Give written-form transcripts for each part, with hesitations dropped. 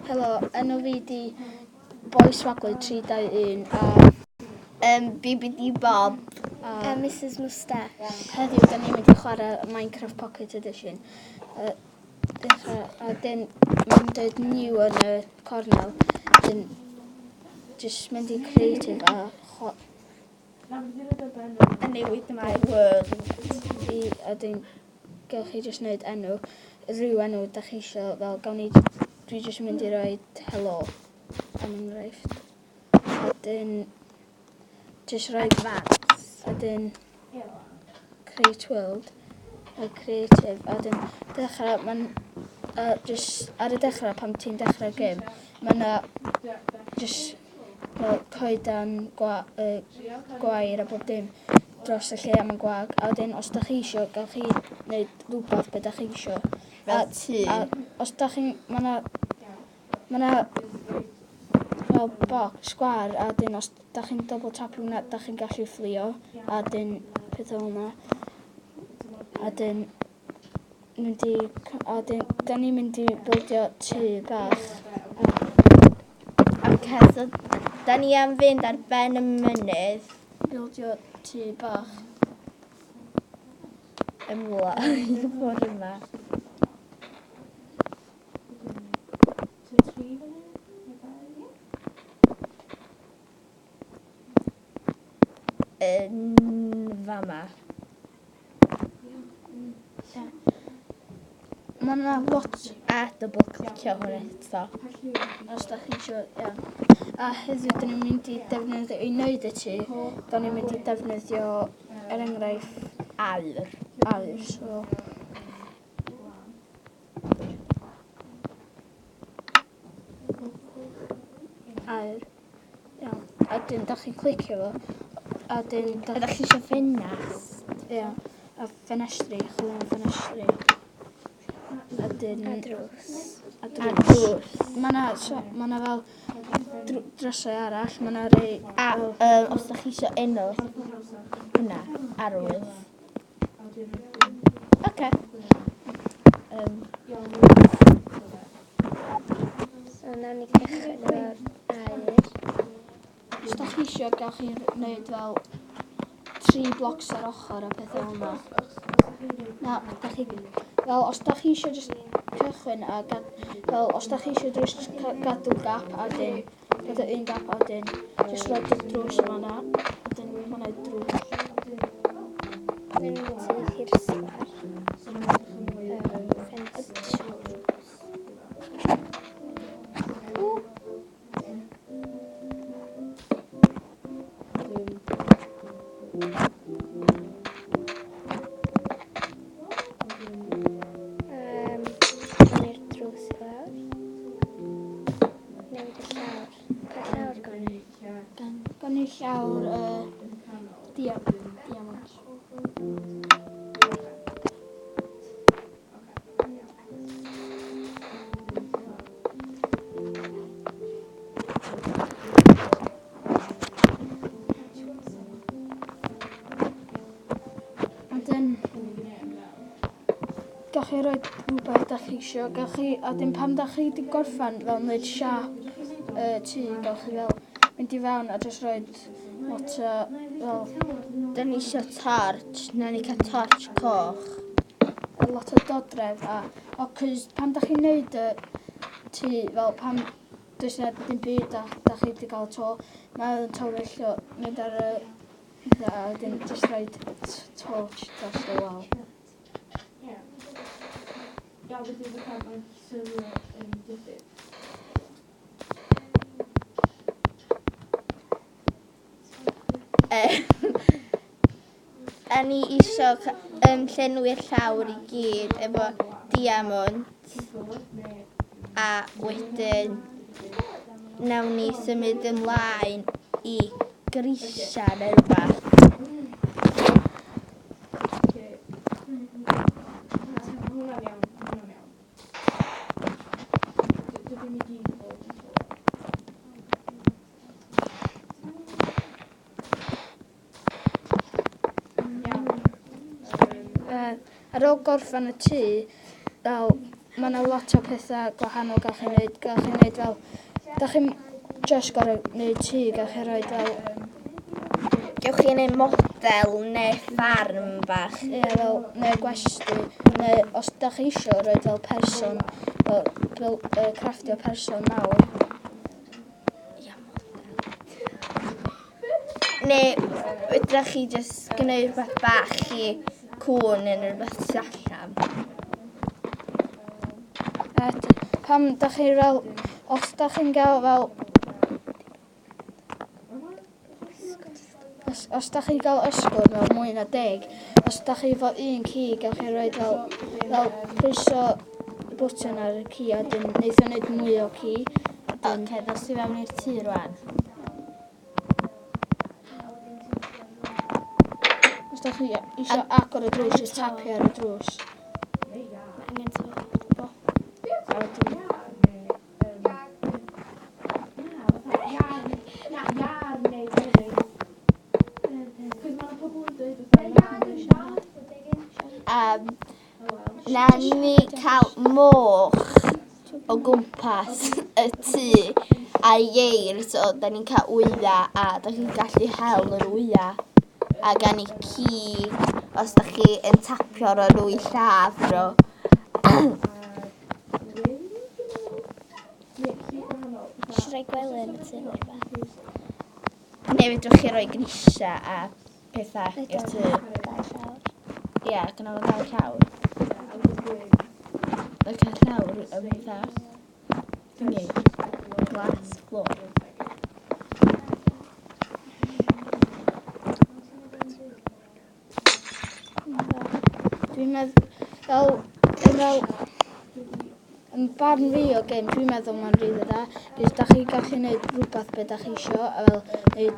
Helo, enw fi di Boi Swaglu 321 a BBD Bob. A Mrs Moustache. Heddiw, da ni'n mynd i chwarae Minecraft Pocket Edition. Dechrau, a dyn mae'n dweud new yn y cornel. Dyn just mynd i creative a A newid my world. I, a dyn gewch chi just wneud enw, rhyw enw da chi isio, fel gawn ni, dwi just yn mynd i roi hello am enghraifft. A dyn just rhoi Advance. A dyn create world a creative a dyn dechrau mae'n just ar y dechrau pan ti'n dechrau gêm mae yna just fel coedan gwair a bob dim dros y lle a mae'n gwag a wedyn os da chi isio gael chi wneud rhywbeth be da chi isio. Fel tŷ. A os da chi'n mae yna mae yna fel box sgwar a dyn os da chi'n double tap hwnna da chi'n gallu fflio a dyn pethau fel yna a dyn mynd i a dyn da ni'n mynd i bildio tŷ bach. Ok, so da ni am fynd ar ben y mynydd. Bildio tŷ bach. Ymlaen ffordd yma. Yn fama. Mae yna lot. A double clicio hwn eto. Os da chi eisiau, ia. A heddiw, da ni'n mynd i defnyddio, i wneud y tŷ, da ni'n mynd i defnyddio, er enghraifft, Aur. Aur, so. Aur. Iawn. A dyn, da chi'n clicio fo. A dyn, da chi eisiau ffenast. Ia. A ffenestri, chwilio am ffenestri. A dyn. A drws. A A drws. drws. Mae yna so, ma 'na fel drysau arall. Mae yna rei. A os da chi eisiau enw, hwnna, arwydd. Oce. So nawn ni cychwyn efo'r aur. Os da chi eisiau, gallwch chi wneud fel tri blocs ar ochr a pethau fel yna. Na, da chi. Fel, os da chi eisiau just cychwyn a fel, os da chi eisiau just gadw gap a dyn, gadw un gap a dyn, just rhoi y drws yma na, a dyn, mae'n neud drws. Nawn ni mynd syth i'r sgwar. Ffenest. Drws. Ww. Gawn ni'r drws i lawr. Newid y llawr. Pa llawr gawn ni? Gan ni llawr diamond. A dyn, gallwch chi roi rhywbeth da chi isio, gallwch chi, a dyn pan da chi wedi gorffan fel wneud siap tŷ, gallwch chi fel mynd i fewn a jyst rhoi lot o fel Da ni eisiau torch. Nawn ni cael torch coch. A lot o dodref a o cos pan da chi'n neud y tŷ fel pan does na dim byd a da chi wedi cael to mae'n tywyll o mynd ar y pethau a wedyn jyst rhoi torch dros y wal. Ie. Ia, wedyn fatha mae'n sylw yn dipyn. Da ni isio llenwi'r llawr i gyd efo diamond a wedyn nawn ni symud ymlaen i grisia neu rhywbeth. Hwnna'n iawn, hwnna'n iawn. Dydyn ni gyd yn bod yn sôn. Iawn. Ar ôl gorffan y tŷ, fel Mae yna lot o pethau gwahanol gallwch chi wneud. Gallwch chi wneud fel... Da chi'n just gorau wneud tŷ, gallwch chi rhoi fel... Gewch chi wneud model neu ffarm bach. Ie, fel, neu gwesty, neu os da chi isio rhoi fel person, fel, fel crafftio person mawr. Ia, model. Neu fedrwch chi jyst gwneud rhywbeth bach i cŵn neu rhywbeth tu allan. A pam da chi fel, os da chi'n gael fel, os da chi'n gael ysgol fel mwy na 10, os da chi efo un ci, gallwch chi rhoi fel pwyso bwtyn ar y ci a dyn neith o wneud mwy o ci. Oce, dos i fewn i'r tŷ rwan. Os da chi eisiau agor y drws, jyst tapio ar y drws. Mae angen to. Bo. A wedyn, Iar neu hefyd. Cos mae pobl yn dweud fatha Na ni cael moch o gwmpas y tŷ a ieir, so da ni'n cael wya a da chi'n gallu hel yr wya. A gan i ci, os da chi yn tapio ar nhw i lladd nhw. Eisiau rhoi gwely yn y tŷ neu rhywbeth. Neu fedrwch chi roi grisiau a pethau i'r tŷ. Dau llawr. Ie, gyda fo ddau llawr. Like a llawr y pethau. Thingy. Glass floor. Dwi'n meddwl, fel, yn barn fi o gêm, dwi'n meddwl mae'n rili dda. Cos da chi gallu gwneud rhywbeth be da chi isio, a fel gwneud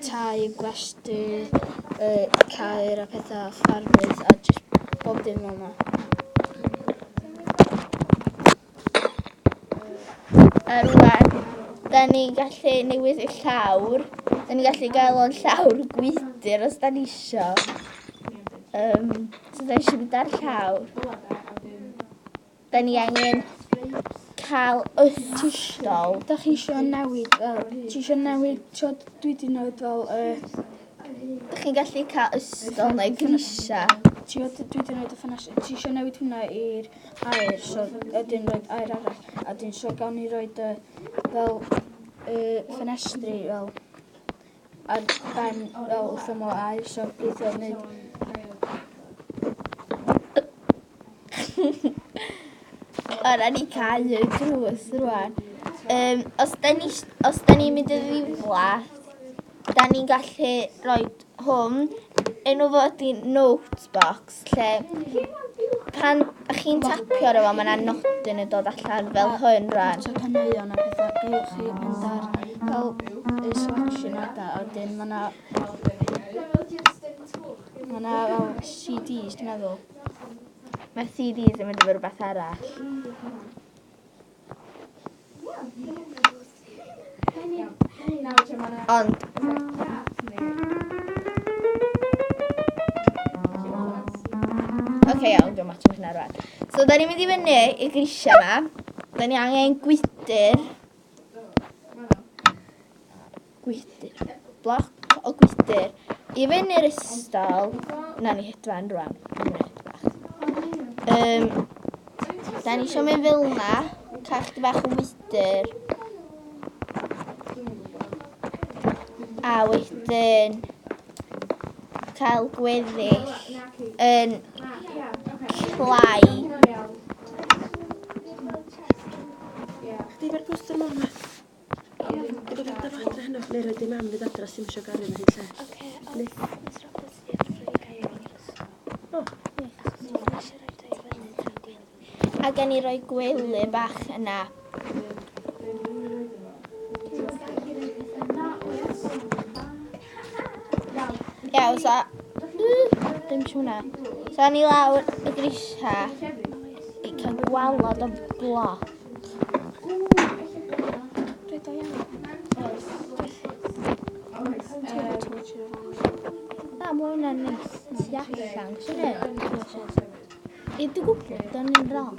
tai, gwesty, caer a pethau, ffarmydd a just bob dim fel yna. A rwan, da ni gallu newid y llawr. Da ni gallu gael o'n llawr gwydr os da ni isio. So da ni eisiau mynd ar llawr. Da ni angen cael ystol. Da chi isio newid, fel, ti isio newid, tio, dwi di newid fel, Da chi'n gallu cael ystol neu grisiau. Tio, dwi di newid y ffenest, ti isio newid hwnna i'r aer, so ydyn roed aer arall, a dyn so gawn ni roed y, fel, y ffenestri, fel, ar ben, fel wrth ymyl aer, so geith o wneud, O, na ni cau y drws rwan. Os da ni'n mynd yn ddiflas, da ni'n gallu rhoi hwn. Enw fo ydi note box, lle pan chi'n tapio ar efo, mae yna nodyn yn dod allan fel hwn rwan. So caneuon a pethau, gewch chi mynd ar fel y selection a da, a wedyn ma' fel CDs, dwi'n meddwl. Mae CDs yn mynd efo rhywbeth arall. Ond Oce, iawn, dwi'n match hynna rwan. So, da ni'n mynd i fyny i grisiau yma. Da ni angen gwydr. Gwydr. Bloc o gwydr. I fyny'r ystol. Na ni hedfan rwan. Da ni eisiau mynd fel yna. Cael chdi bach o wydr. A wedyn cael gweddill yn clai. Chdi efo'r poster mawr 'ma? Dwi'n mynd â fo adre heno, neu rhaid i mam fynd adre os ti'm isio gario yn hyn lle. Oce, Neu- ond Miss Roberts di wrth i gael i'r ysgol. O. Achos dwi'n eisiau rhoi o i fyny tan diwedd. A gen i roi gwely bach yna. Iawn, so... Dim eisiau hwnna. So, ni lawr y grisiau i cael gwalod o bloc. Rhaid o iawn. Na, mae hwnna'n neis tu allan, sy'n I dwi'n gwybod, do'n i'n wrong.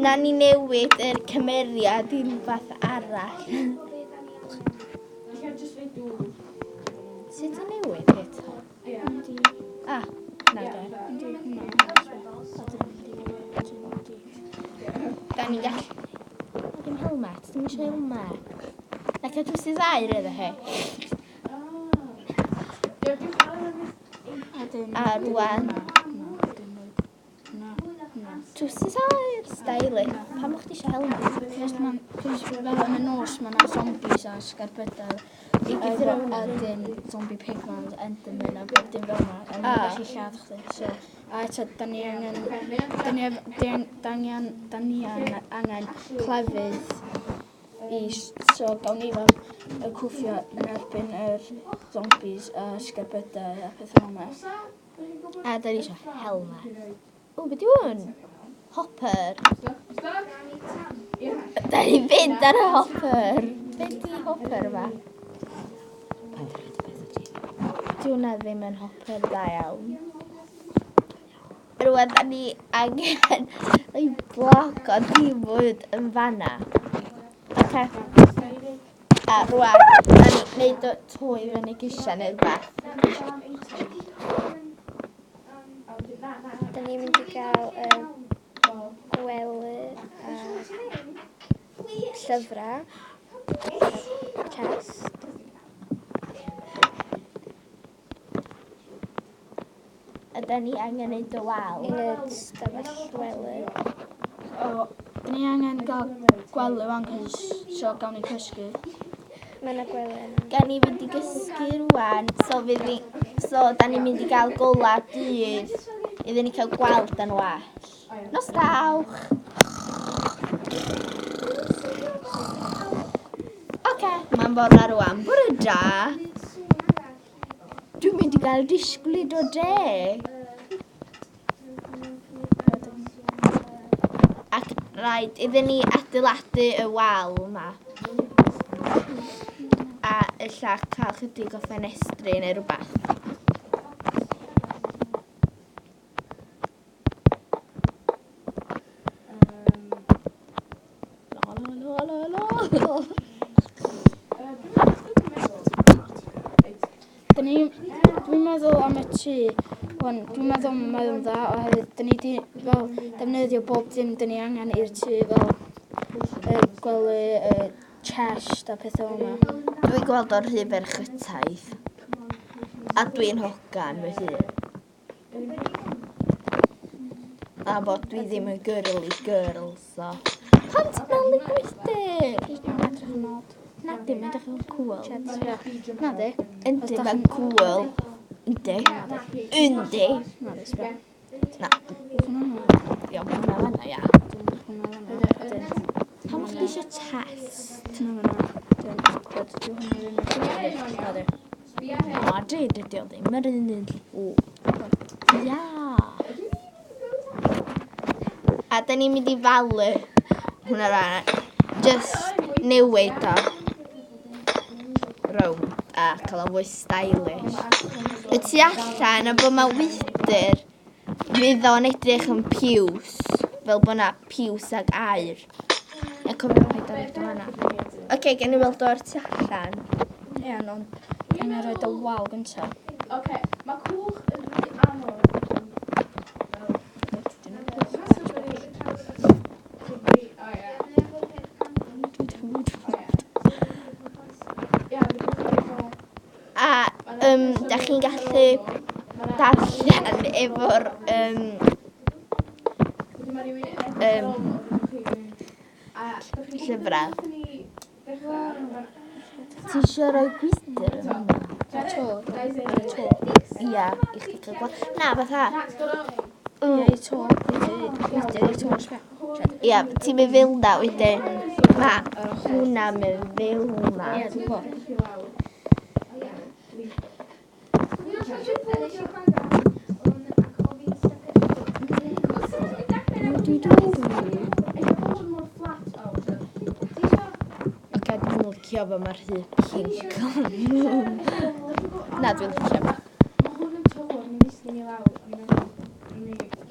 Na ni newid yr cymeriad i rhywbeth arall. Sut i newid eto? Ah, na de. Da ni'n gallu... Dim helmet, dim eisiau helmet. Na cael drws i ddair iddo hi. A rwan... Drws i ddair, stylish. Pam o'ch ti eisiau helmet? Cos ma'n, cos fel yn y nos mae yna zombies a sgerbydau. I A dyn zombie pigman, enderman a bob dim fel yna. A ma'n gallu lladd chdi. So, a eto, da ni angen, da ni, da ni, da ni angen clefydd i, so gawn ni fel y cwffio yn erbyn yr zombies a sgerbydau a pethau fel yna. A da ni eisiau helmet. O, beth yw hwn? Hopper. Da ni'n fynd ar y hopper. Be di hopper yma? Di hwnna ddim yn hopper dda iawn. Rwan, da ni angen ei bloc o dim fwyd yn fanna. Oce. A rwan, da ni wneud o to i fyny gisia neu rhywbeth. Da ni'n mynd i gael y gwely a llyfrau, chest. A da ni angen neud y wal. I wneud stafell wely. O, da ni angen gael gwely wan, cos so gawn ni cysgu. Mae yna gwely yna. Gan ni fynd i gysgu rwan, so, fydd ni, so da ni'n mynd i gael gola dydd iddyn ni cael gweld yn well. Nos dawch! Oce, mae'n bore rwan. Bore da! Dwi'n mynd i gael disgwlid o de. Ac rhaid iddyn ni adeiladu y wal yma. A ella cael chydig o ffenestri neu rhywbeth. La la la la la. Da ni, dwi'n meddwl am y tŷ, wan, dwi'n meddwl mae o'n dda oherwydd da ni di fel defnyddio bob dim da ni angen i'r tŷ fel y gwely, y chest a pethau fel yna. Dwi'n gweld o'r rhy ferchytaidd. A dwi'n hogan fy hun. A bod dwi ddim yn girly girl, so. Pam ti'n meddwl i gwydyr? Mae'n edrych yn od. Na dim, edrych yn cool. Na di. Yndi, mae'n cool. Yndi. Yndi. Na di, sbia. Na. Hwna Iawn, hwnna fanna, ia. Hwna fanna. Wedyn, Pam o'ch chi eisiau chest? hwnna fanna. Wedyn, bod dyw hwnna ddim yn Na di. O, dwi, dydy o ddim yr un un o. Ia. A da ni'n mynd i falu hwnna rhan. Just newid o. Rownd a cael o'n fwy stylish. Y tu allan, a bod mae wydr, fydd o'n edrych yn piws. Fel bod na piws ag aur. A cofio paid â roid o fan'na. Oce, gen i weld o'r tu allan. Ie, ond angen rhoi y wal gyntaf. Oce, mae cwch yn rhy anodd. O ie. Ie, A da chi'n gallu darllen efo'r llyfrau. Ti eisiau rhoi gwydr yn hwnna? Y to. Ar y to. Ia, i chdi cael gweld. Na, fatha, Ie, i to. Gwydr i to, sbia. ia, ti'n mynd fel na wedyn. Mae hwnna'n mynd fel na. Ie, dwi'n gwybod. Oce, dwi'n licio fo, mae'r rhy pink. Na, dwi'n licio fo. Mae hwn yn tywod, ni'n disgyn i lawr.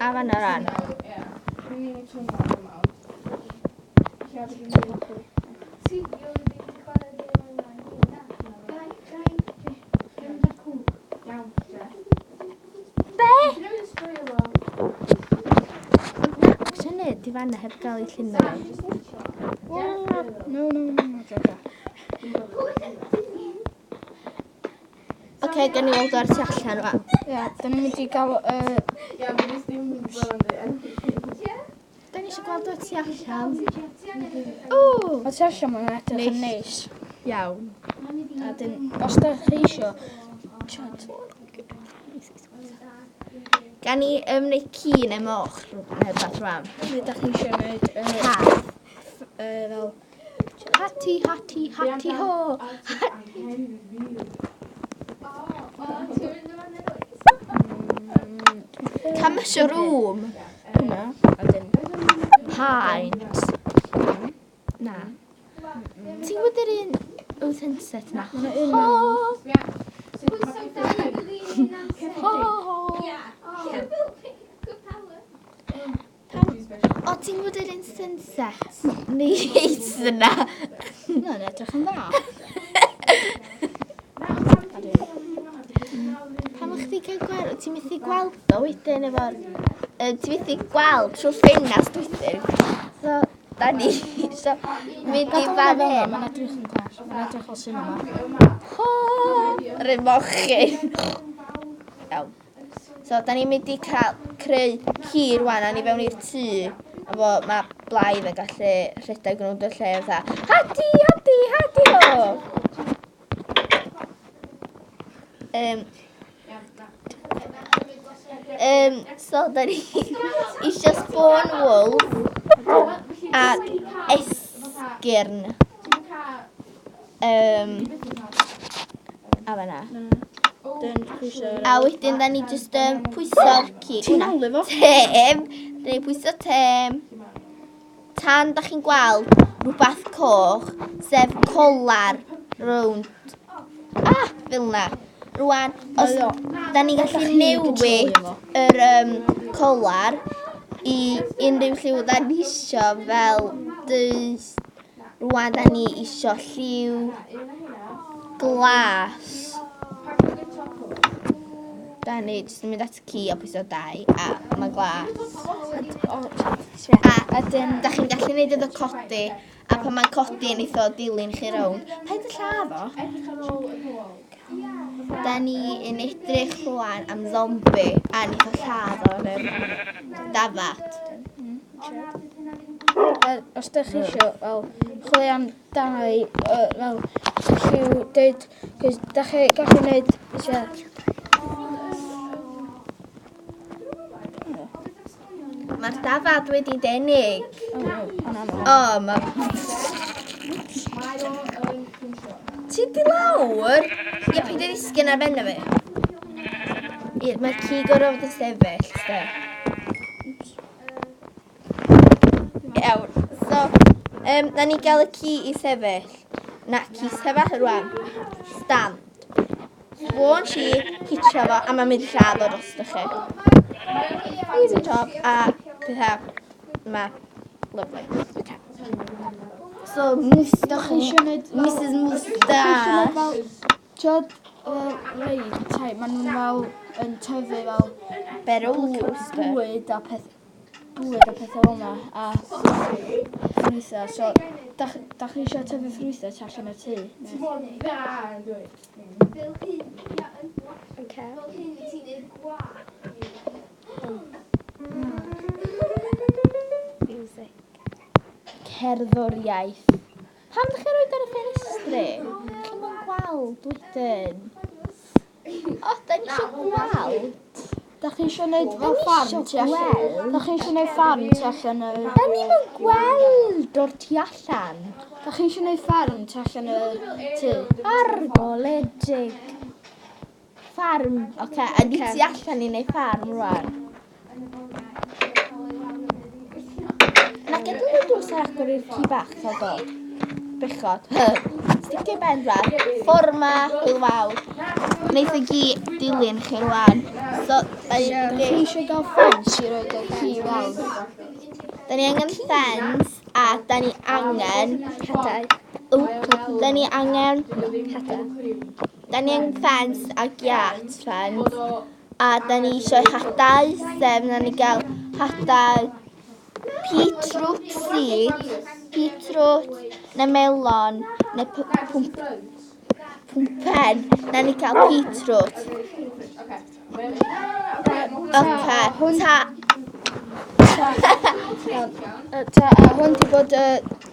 A fan'na ran. Ie, ni'n ei tywod yma. Be? Na, syniad, di fanna heb gael ei llunio. No, no, no, no, joga. Oce, gan i weld o'r tu allan rwan. Ia, da ni'n mynd i gael... Da ni eisiau gweld o'r tu allan. O! O tu allan mae'n edrych yn neis. Iawn. A dyn, os da chi isio... Tiod, Gan i wneud ci neu moch neu beth rwan. neu da chi isio wneud... Cath. Fel... Hati, hati, hati ho. Can mushroom. Hwnna. A dyn... Paint. Na. Ti'n gwybod yr un o sunset na? Ho! Ho! O, ti'n gwybod yr un sunset? Neis yna. Hwnna'n edrych yn dda. Pam o'ch chdi cael gweld, ti'n methu gweld o wedyn efo'r... Ti'n methu gweld trwy ffenast wedyn. So, da ni isio mynd i fan hyn. Mae'n edrych yn class. Mae'n edrych fel cinema. Ho! Yr un mochyn. Iawn. So, da ni'n mynd i cael creu ci rwan, a ni fewn i'r tŷ. A fo, mae blaidd yn gallu rhedeg rownd y lle fatha, hadi, hadi, hadi ho! So, da ni isio spawn wolf a esgyrn. A fan'na. Dyn pwyso... A wedyn da ni jyst pwyso'r ci. Ti'n hawlu fo? Tem. Da ni pwyso tem. Tan da chi'n gweld rhywbeth coch, sef colar rownd. Ah, fel na. Rwan, os da ni'n gallu newid yr colar i unrhyw lliw da ni isio, fel dys. Rwan da ni isio lliw glas. Da ni jyst yn mynd at y ci a pwyso 2 a mae glas. A da chi'n gallu neud iddo codi, a pan mae'n codi neith o dilyn chi rownd. Paid y lladd o. Da ni yn edrych rwan am zombie a neith o lladd o yn yr dafad. Os da chi isio, fel, chwilio am dau, fel, lliw, deud, cos da chi gallu neud, isio... Mae'r dafad wedi denig. O, no, o, na, na. O, ma... Ti di lawr? Ie, paid â ddisgyn ar ben fi. Ie, mae'r ci gorfod fod yn sefyll, de. Iawn, so, na ni gael y ci i sefyll. Na, ci sefyll rwan. Stand. Swan ci, hitio fo, a mae'n mynd i lladd o dros chi. Easy job, a pethau yma. Lovely. Okay. So, Da chi isio neud... Mrs Moustache. Tiod, fel, rei, tai, maen nhw'n fel yn tyfu fel Beryl coaster. bwyd a peth, bwyd a pethau fel yna, a ffrwythau. So, da chi eisiau tyfu ffrwythau tu allan y tŷ? Okay. Music. Cerddoriaeth. Pam ddech chi'n rhoi ar y ffenestri? Chi'n mwyn gweld wedyn. O, da ni eisiau gweld. Da chi eisiau gwneud fel ffarm tu allan? Da chi eisiau gwneud ffarm tu allan y... Da ni mwyn gweld o'r tu allan. Da chi eisiau gwneud ffarm tu allan y tŷ? Argoledig. Ffarm, oce, a di tu allan i wneud ffarm rwan. Na, gadael y drws ar agor i'r ci bach cael dod. Bechod. Sticio ben rwan. Ffordd ma, hwyl fawr. Neith y gi dilyn chi rwan. So, da ni Da chi eisiau gael ffens i roed y ci fewn? Da ni angen ffens a A da ni angen Hadau. Ww, da ni angen Hadau. Da ni angen ffens a giat ffens. A da ni eisiau hadau, sef na ni gael hadau beetroot seed, beetroot neu melon neu pwmpen. Na ni cael beetroot. Oce, ta. Iawn. Ta, a hwn di bod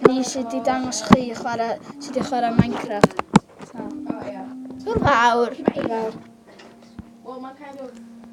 ni sydd wedi dangos chi chwarae, sydd wedi chwarae Minecraft. Ta. Hwyl fawr. Fawr. Well, mae'n kind of